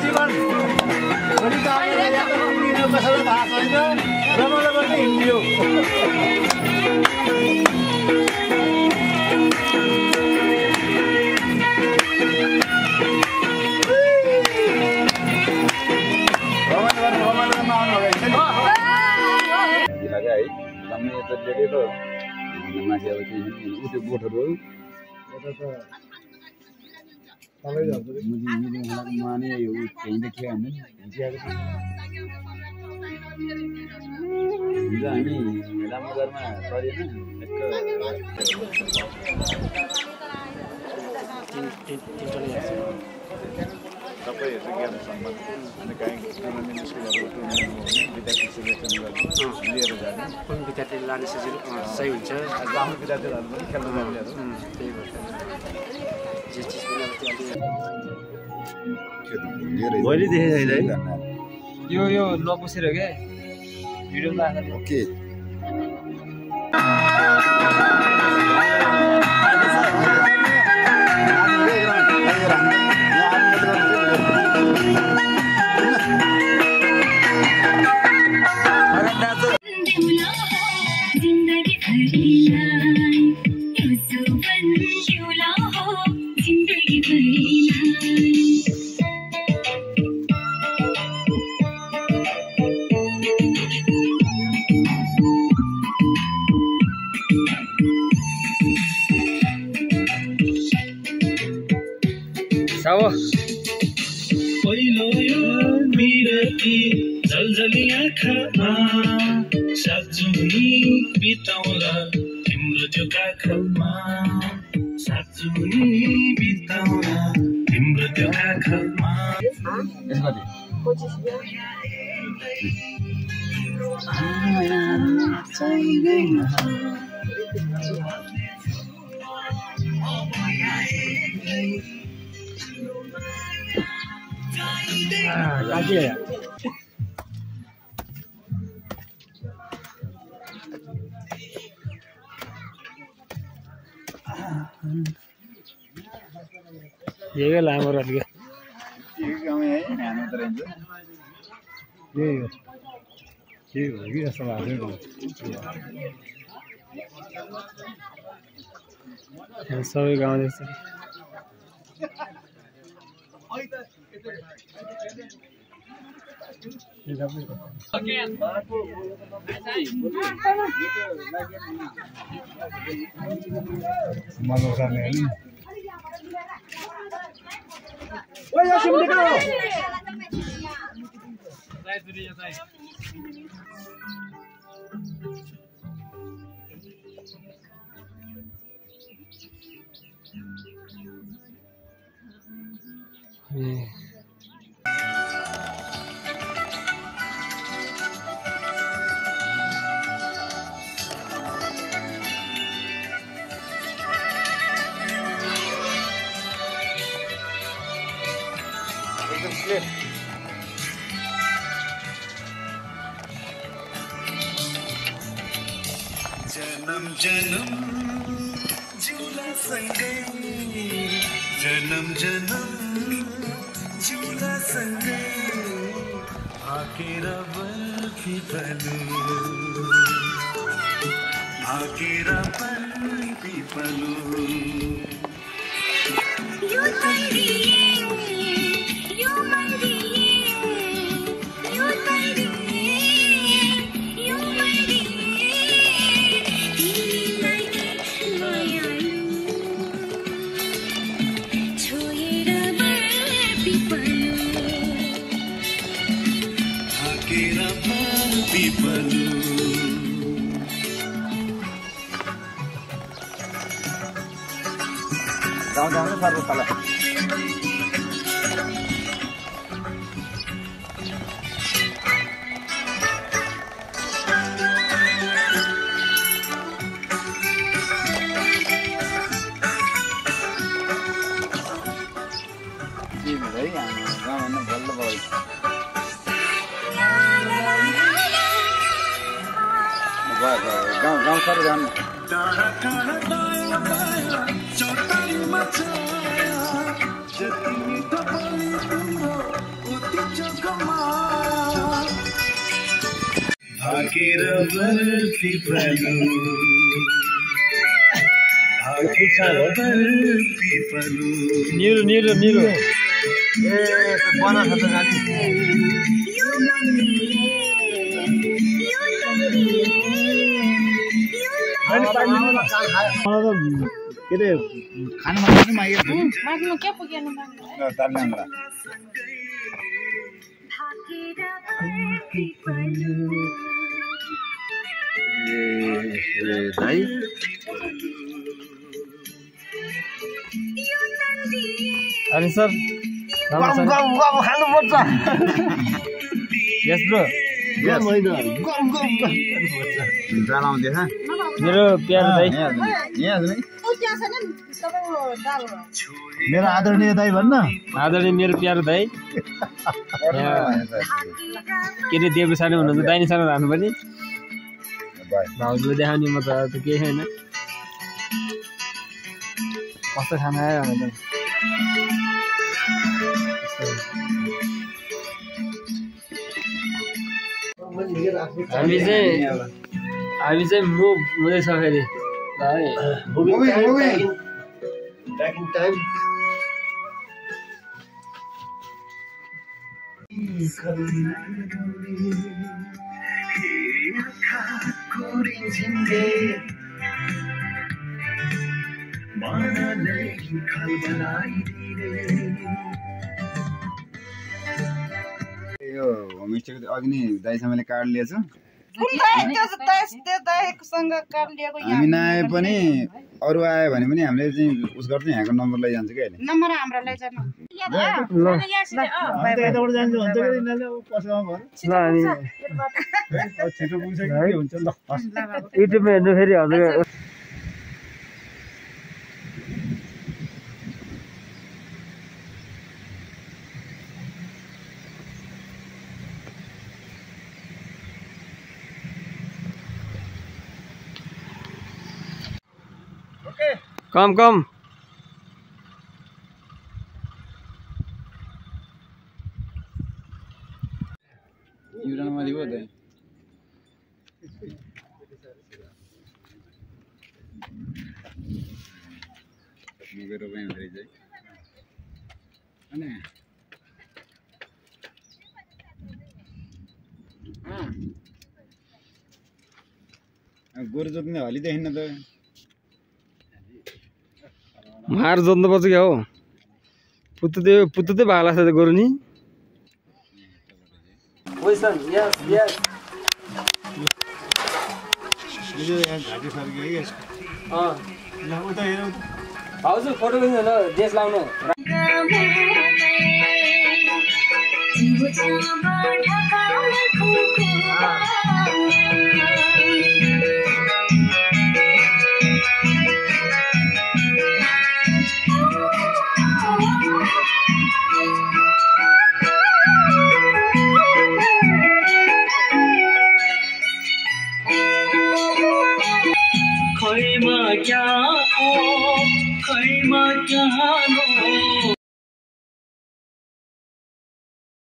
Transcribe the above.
जीवन भोलि त कसैलाई भाषा होइन रमाइलो गर्ने हिँड्यो विद्यार्थीले लाने सजिलो सही हुन्छ आफ्नो विद्यार्थीहरू पनि खेल्न जाने त्यही भएर जे चिज पनि मैले देखेँ छैन है यो नपुसेर के भिडियोमा ओके पहिलो यो मिरती जलजली आँखामा सातजुनी बिताउँला तिम्रो त्यो काखमा सातजुनी बिताउँला तिम्रो त्यो काखमा यही लामो रहेछ क्या यही हो कि जस्तो भएको सबै गाउँ जस्तो जन्म जन्म झूला संगे जन्म जन्म झूला संगे भागेर बल्फी पलू भागेर बल्फी पलू जाउँ सर्व तल गाउँ सर्व जानु भागेर बर्फी पल्लो बर्फी पल्लो निरो बना छ त गाडी के अरे खाना माग्नु मागेको माग्नु के पुग्नु माग्नु तार्ला भाइ अनि सर खानुपर्छ यस ब्रो मेरो प्यारो दाइ मेरो आदरणीय दाइ भन्न आदरणीय मेरो प्यारो दाइ के अरे देब्रे सानो हुनुहुन्छ दाइनी सानो राख्नु पनि भाउजूले देखाउने म त केही छैन कस्तो खाना आयो भनेर हामी चाहिँ मुभ हुँदैछ फेरि Back in time. यो होमस्टेको अघि नै दाइसँगले कार्ड लिएछ हामी नआए पनि अरू आयो भने पनि हामीले चाहिँ उस गर्छ यहाँको नम्बर लैजान्छ कि अहिले नम्बर हाम्रो लैजानु छिटो पुगिसक्यो के हुन्छ ल युट्युबमा हेर्नु फेरि हजुर कम युरान माथि हो त मकै रोपाइ हुँदै चाहिँ अनि गोरु जोत्ने हली देखिन्न त मार जोत्नुपर्छ क्या हो पुत्तुतै भाग लाग्छ गोरु नि भाउजू फोटो खिच्नु ल देश लाउनु खैमा क्या हो